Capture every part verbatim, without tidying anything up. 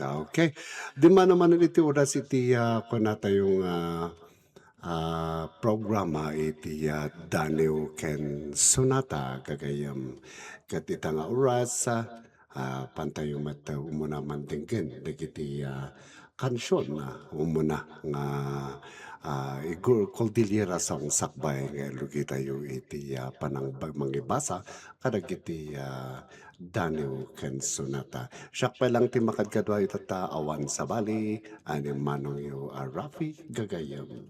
Okay. Di' manaman iti oras iti, ah, kunatayong, ah, ah, programa iti, ah, Daniw ken Sonata gagayem. Ket ita nga oras, ah, ah, pantayo met, ah, umuna mandenggen dagiti, ah, kansion, ah, umuna nga, ah, Igor Cordillera song sakbay nga ilugitayo iti, ah, panang-, mangibasa kadagiti, ah, Daniw ken Sonata. Siak pay lang ti makadkaduayo tatta, awan sabali, ani manongyo a Rafi gagayem.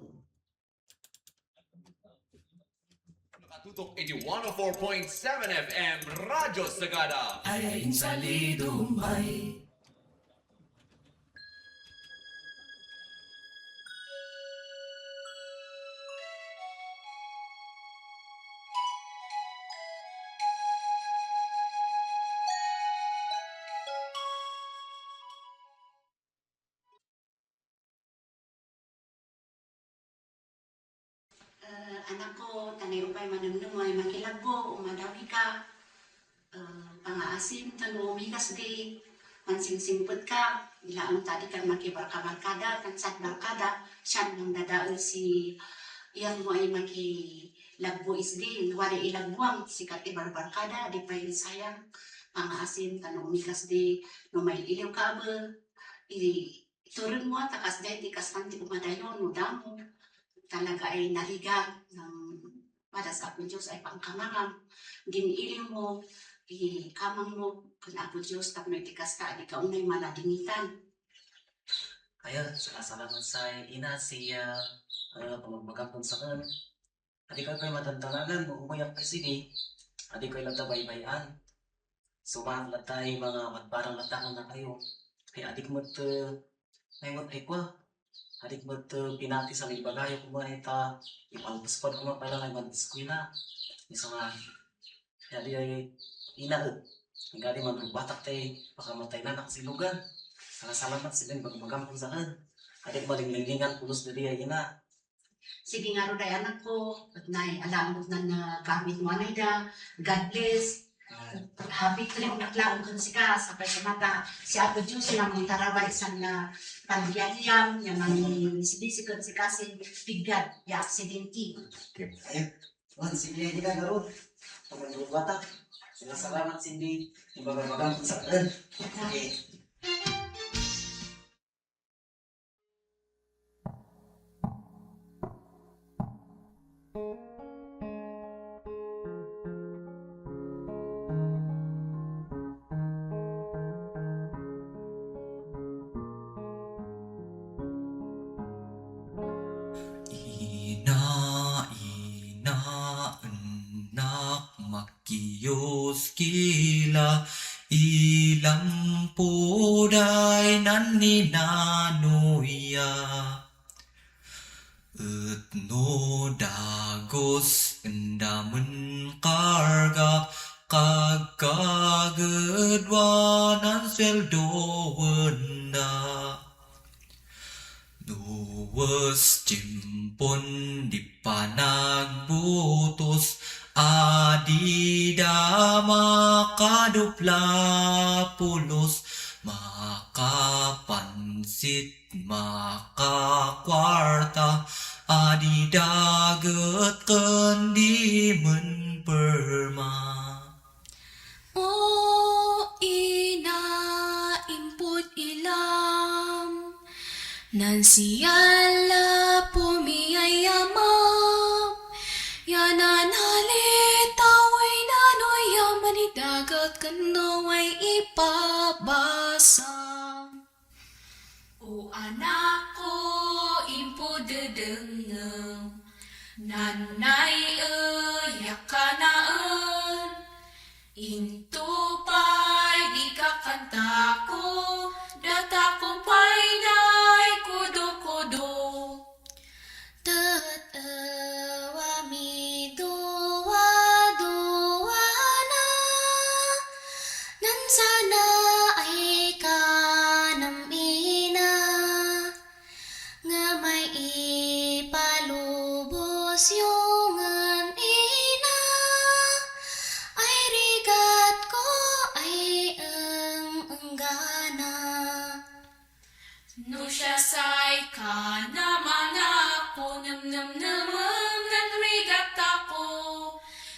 Nakatutok iti one oh four point seven F M Radyo Sagada. Ay, insalido may. Eh, anakko, tanay pay manengneng nga makilagbo, umadawi ka. Eh, pangaasim ta no umikas di, mansingsingpet ka, ilaen ta di ka makibarka-barkada, tan sa barkada, sian nang dadael si, iyan mo ay makilagbo isdi, wari ilagbuang, sikat ibarbarkada, di pay sayang, pangaasim ta no umikas di, no may iliw ka abe, i-, Ituron mo ta kasdiay ti kastan ti umadayo no damo. Talaga ay narigat nang padas Apo Diyos ay pangkamangam. Gin-iliw mo, ikamang mo, ken Apo Diyos, tapno iti kasta, adi ka unay maladingitan. Aya, sala-salamat sa ina, siya, eh, pamagbagang pun sa kan. Adi kayo pay matantangagan, no umayak pay sini, adi kayo latta baybay-an. Sumaak latta ay mga matbarang latta nga kayo. Ay adik met, eh, ay met ay kwa. Adik met, eh, pinati sa nagbagayo kuma ita, ipalpaspad kuma pala ay mag-eskwela. Isa nga, ay adi ay ina, eh. Nga di man batak tay pakamatay na nakasilugan. Sala-salamat sa din pagmagampun sa kan. Adik malinglingan pulos dadi ay ina. Sige ngarud ay anakko, ket nay, ala met nan, ah, gamit mo anay da. God bless. Happy trip met laeng ken sika, sapay sa mata. Si Apo Diyos nga mangitarabay san, ah, panagbibiag, ya mangisibisi ken sika sin piggad, ya aksidente. Okay. Ayan. Wan, sige, hindi ka ngarud. Pagmagampun sa kan. Sala-salamat, Cindy. Imbag-imbag sa kan. Okay. Ina, ina, ennak, makiyoskila, ilampo day nan ninano ya. Et no dagos endamen karga, kagkagedwanan sueldoen da. Nuwes tiempon di panagbotos, adi da makadupla pulos, makapansit, makakuarta, adi da ket ken di men perma. O ina, impod ilam, nan siala pumiyayamam, ya nanalitaw ay nanoy ya manidagat ken no ay ipabasam. O anak ko, impod dedengngem, nanay e, yak kanaen. Into pay di kakantako, datako pay nay kudokudo. Tet-ew a miduaduana, nan sana ay kanem ina, ngem ay ipalubos yo No siasay ka na manakpo, nemnemnemen nan rigat ako.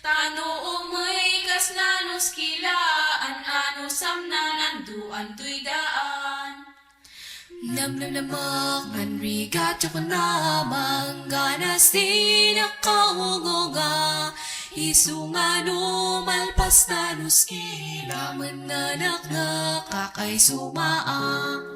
Ta no omey kas nanos kilaan, ano samnan ando antoy daan. Nemnemnemek nan rigat yo kena, mangganas dinak kaongonga. Isonga no malpas nanos kila, meneneknek ka kay somaa.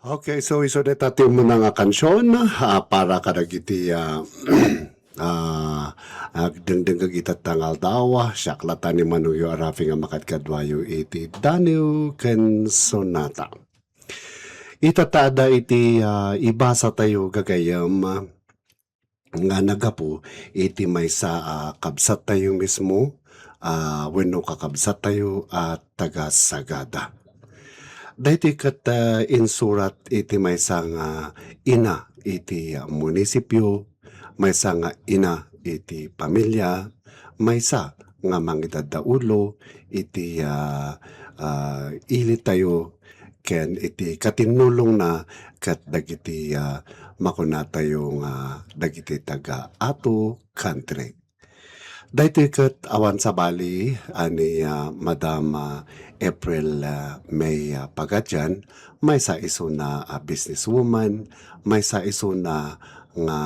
Okay, so iso deta ti umuna nga kansyon, ah, para kadagiti, ah, ah, agdengdengngeg ita tangaldaw, ah, siak la tani manongyo a Rafi nga makadkadua yo iti Daniw ken Sonata. Ita ta adda iti, ah, ibasa tayo gagayyem, ah, nga naggapu iti maysa a kabsat tayo mismo, ah, wenno kakabsat tayo a taga-Sagada. Daytoy ket, ah, insurat iti maysa nga ina iti, ah, munisipyo, maysa nga ina iti pamilia, maysa nga mangidaddaulo iti, ah, ah, ili tayo ken iti katinnulongna ket dagiti, ah, makunatayo nga dagiti taga-Ato Country. Daytoy ket awan sabali a ni, ah, Madam, ah, April, ah, May, ah, Pagadian, maysa isuna a businesswoman, maysa isuna nga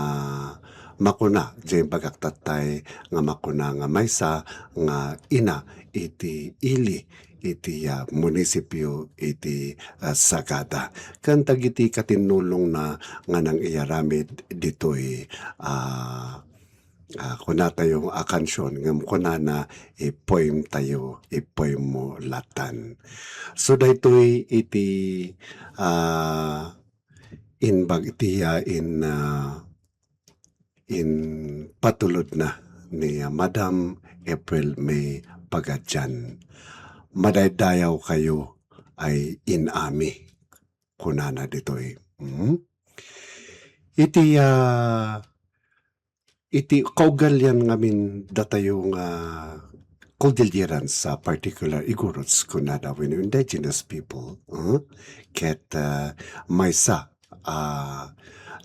makuna, diay imbagak tattay nga makuna nga maysa nga ina iti ili iti, ah, munisipyo iti, ah, Sagada. Ken dagiti katinnulongna nga nangiyaramid ditoy, ah, ah, kunatayo a kansyon ngem kunana, i-poem tayo, i-poem mo latan. So daytoy iti, ah, inbag-, iti, ah, in, ah, inpatulodna ni, ah, Madam April May Pagadian. Madaydayaw kayo ay in-ami, kunana ditoy. Hmm? Iti, ah, iti kaugalian ngamin datayo nga Cordillerans, ah, particular Igorots kunada wenno indigenous people, eh? Ket, ah, maysa a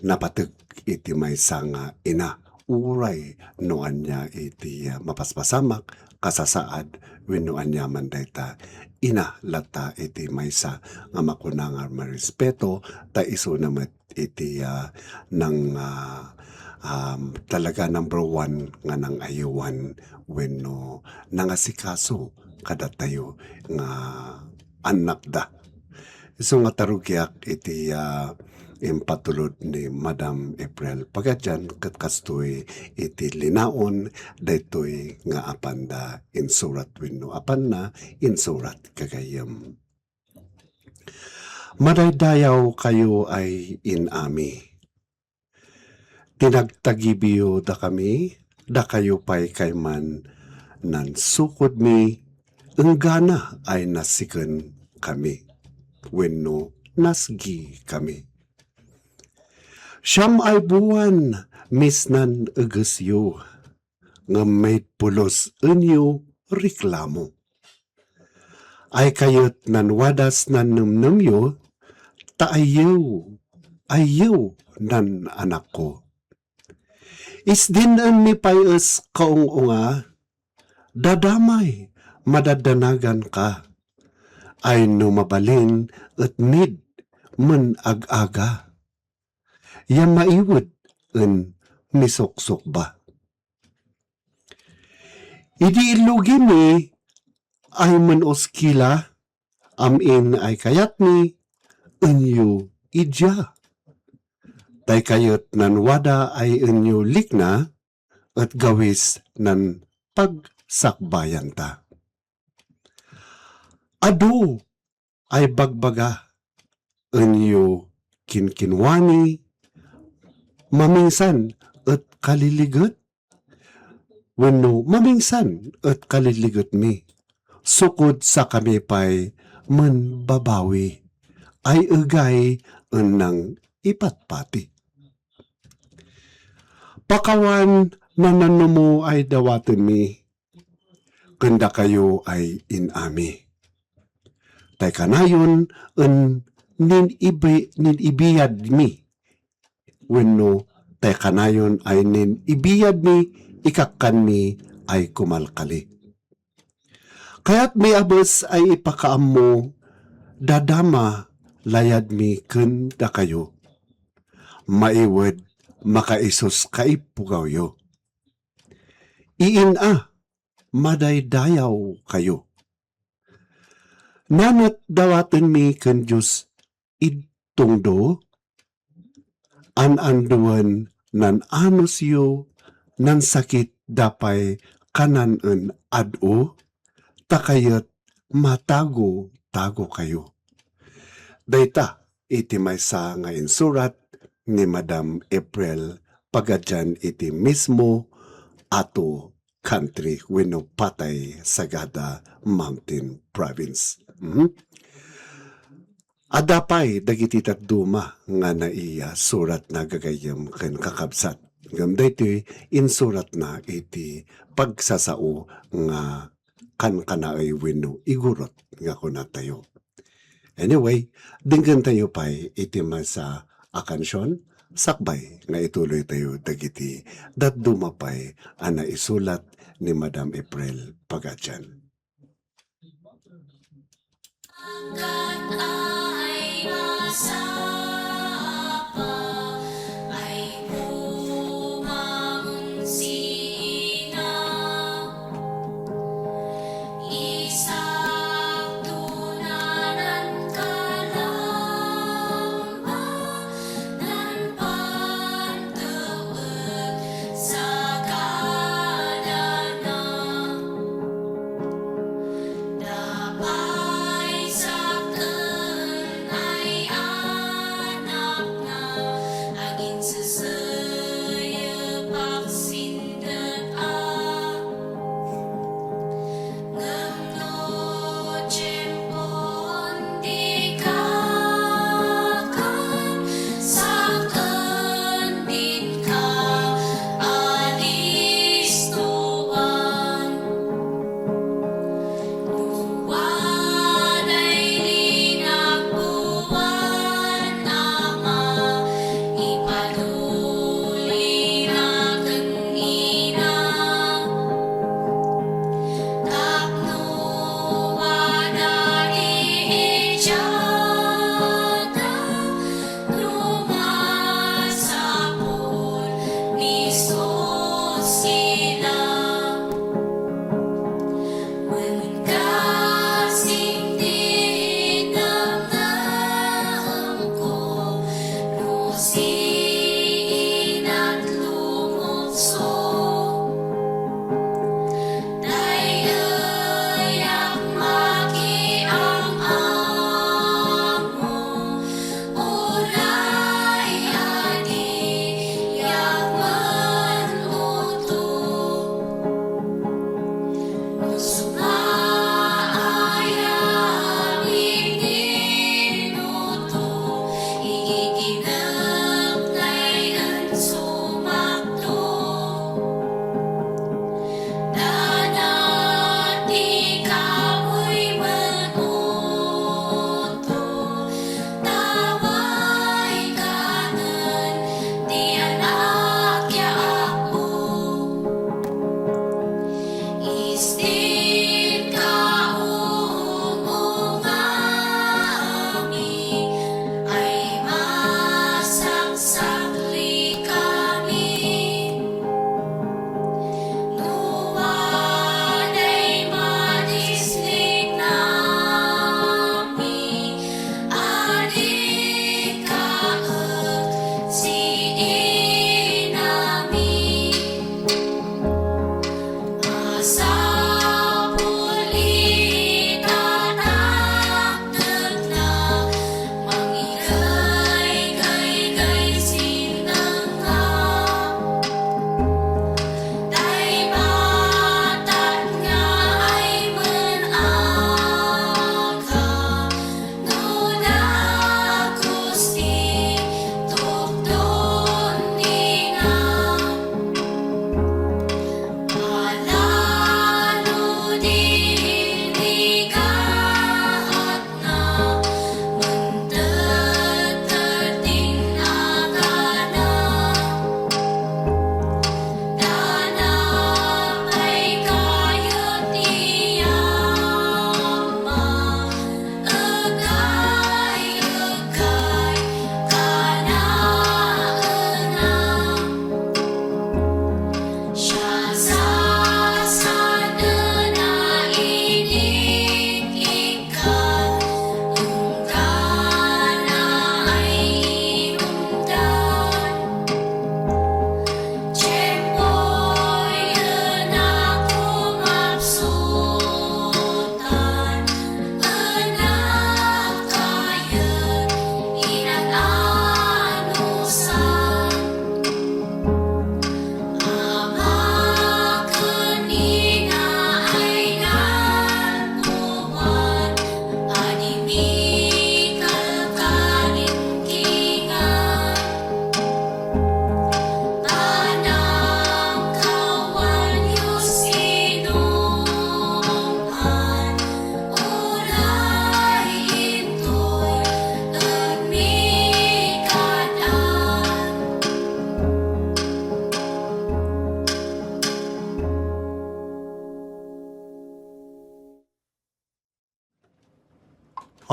napateg iti maysa nga ina. Uray no ania iti, ah, mapaspasamak, kasasaad, wenno ania man dayta, ina latta iti maysa nga makuna nga marespeto, ta isuna met iti, ah, nang, ah, um, talaga number one nga nangayowan wenno nangasikaso kadatayo nga annakda. Isu nga ta rugiak iti, ah, impatulod ni Madam April Pagadian ket kastoy iti linaon daytoy nga apan da insurat wenno apan na insurat gagayyem. Madaydayaw kayo ay inami. Tinagtagibiyo dakami, dakayo pay kayman nansokod mi, enggana ay nasiken kami, wenno nasgi kami. Siyam ay bowan misnan eges yo, ngem maid polos enyo reklamo. Ay kayet nan wadas nan nemnem yo, ta ayew, ayew nan anak ko. Isdinen mi pay es kaong-onga, dadamay madadanagan ka. Ay no mabalin et mid men ag-aga. Ya maiwed en misoksok ba. Idi ilogi mi ay menoskila, am-in ay kayat mi enyo idya. Tay kayet nan wada ay enyo likna, et gawis nan pagsakbayan ta. Ado ay bagbaga enyo kinkinwani, mamingsan et kaliliget, wenno mamingsan et kaliliget mi, sokod sa kami pay menbabawi, ay egay en nangipatpati. Pakawan nan nanomo ay dawaten mi, ken dakayo ay inami. Tay kanayon en nin ibi-, nin ibiyad mi, wenno tay kanayon ay nin ibiyad mi ikakkan mi ay komalkali. Kayat mi abes ay ipakaammo, dadama layad mi ken dakayo. Maiwed makaisos kaipogaw yo. Iin a, madaydayaw kayo. Nanet dawaten mi ken Diyos id tongdo, an-andoen nan anos yo, nan sakit da pay kanan en ad-o, ta kayet matagotago kayo. Dayta iti maysa nga insurat ni Madam April Pagadian iti mismo ato country wenno patay Sagada Mountain Province. Mhm. Adda pay dagiti dadduma nga naiya suratna gagayyem ken kakabsat. Ngem daytoy insuratna iti pagsasao nga kankanaey wenno igurot nga kunatayo. Anyway, denggentayo pay iti maysa a kansion, sakbay nga ituloytayo dagiti dadduma pay a naisulat ni Madam April Pagadian.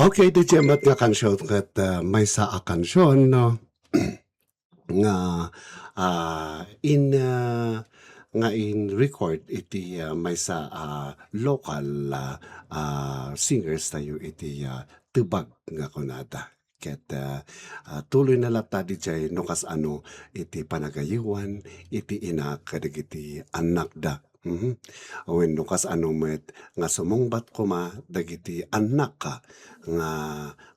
Okay, di jembat nga kansyon ket, ah, maysa a kansyon, no? Nga, ah, in, ah, nga in record iti, ah, maysa, ah, local, ah, ah, singers tayo iti, ah, tebag nga kunada. Ket, ah, ah, tuloy na latta di jay no kasano iti panagayewan iti ina kadagiti annakda. Mhm. Wenno kasano met nga sumungbat koma dagiti annakka nga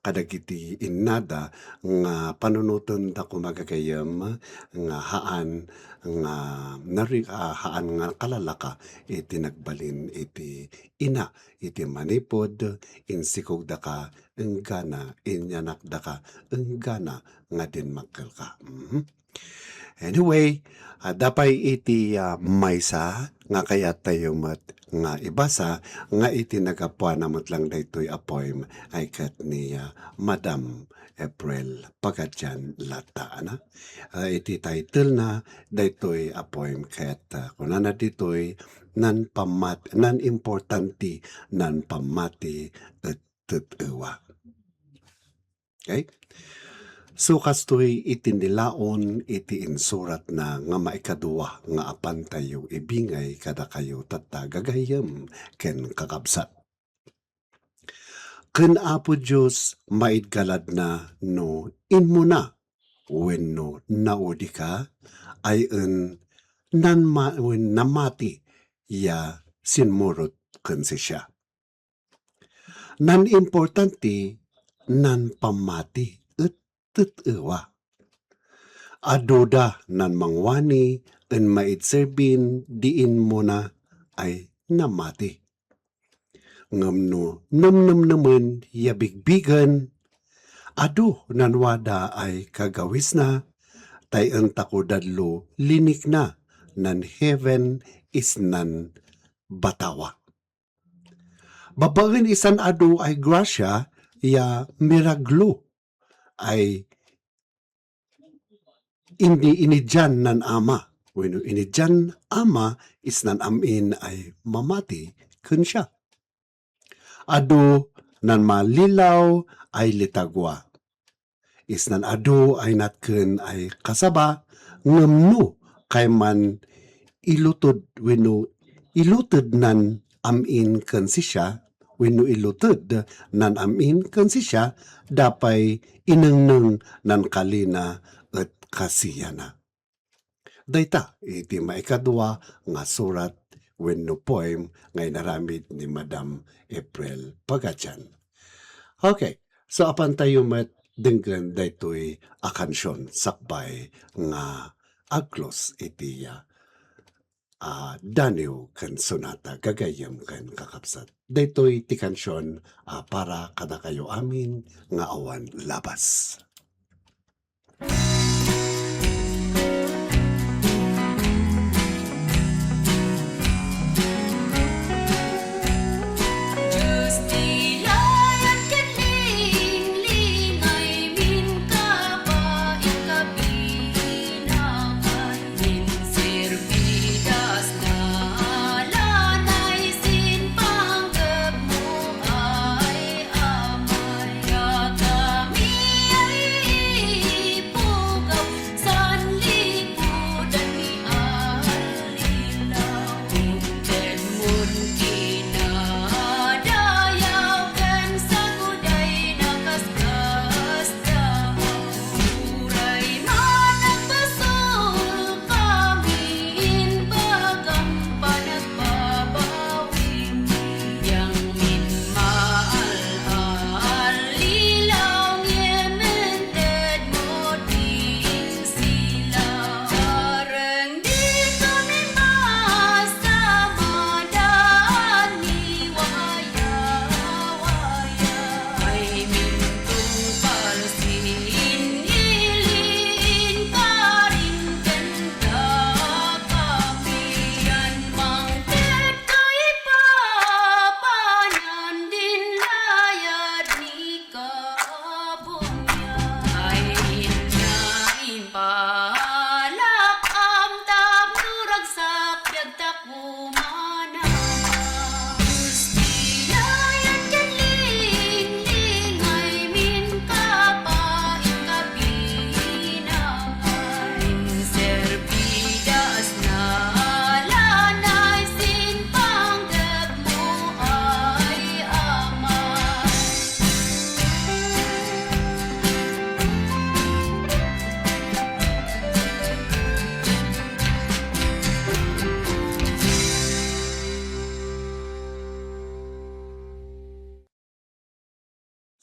kadagiti innada nga panunotenda koma gagayyem nga haan nga nari-, ah, haan nga kalalaka iti nagbalin iti ina iti manipud insikogdaka enggana inyanakdaka enggana nga dimmakkelka. Mhm. Anyway, adda pay iti, ah, maysa nga kayat tayo met nga ibasa nga iti naggapuana met lang daytoy a poem ay ket ni, ah, Madam April Pagadian latta, ana. Ah, iti title na daytoy a poem ket, ah, kunana ditoy, nan pammat-, nan importante, nan pammati et tet-ewa. Okay? So, kastoy iti nilaon iti insuratna nga maikadua nga apan tayo ibingay kadakayo tatta gagayyem ken kakabsat. Ken Apo Dios maidgaladna no inmona wenno naudika ay en nanma-, wen namati ya simmurot ken sisya. Nan importante, nan pammati et tet-ewa. Adu da nan mangwani en maid serbin di inmona ay namati. Ngem no nemnemnemen ya bigbigen, adu nan wada ay kagawisna, tay en tako dadlo linikna nan heaven isnan batawa. Babaen isan adu ay grasya ya miraglo ay indi-, inidian nan Ama, wenno inidian Ama isnan am-in ay mamati ken siya. Adu nan malilaw ay litagwa. Isnan adu ay natken ay kasaba, ngem no kayman iluted wenno iluted nan am-in ken sisya, wenno iluted nan am-in ken sisya, da pay inengneng nan kalina et kasiyana. Dayta iti maikadua nga surat wenno poem nga inaramid ni Madam April Pagadian. Okay, so apan tayo met denggen daytoy a kansion sakbay nga agklos iti, ah, ah, daniw ken sonata gagayyem ken kakabsat. Daytoy ti kansion a para kadakayo amin nga awan labas.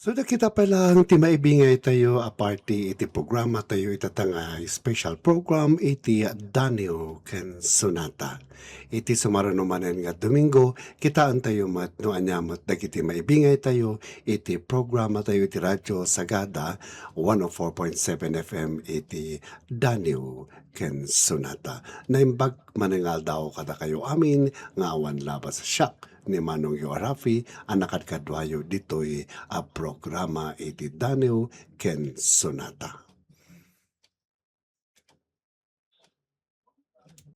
So, dagita pay lang ti maibingay tayo a parti iti programa tayo, ita nga special program iti Daniw ken Sonata. Iti sumaruno manen nga Domingo, kitaentayo met no ania met dagiti maibingay tayo iti programa tayo iti Radyo Sagada, one oh four point seven F M iti Daniw ken Sonata. Naimbag manen nga aldaw kadakayo amin nga awan labas a siak ni Manong Yo Arafi a nakadkaduayo ditoy a programa iti Daniw ken Sonata.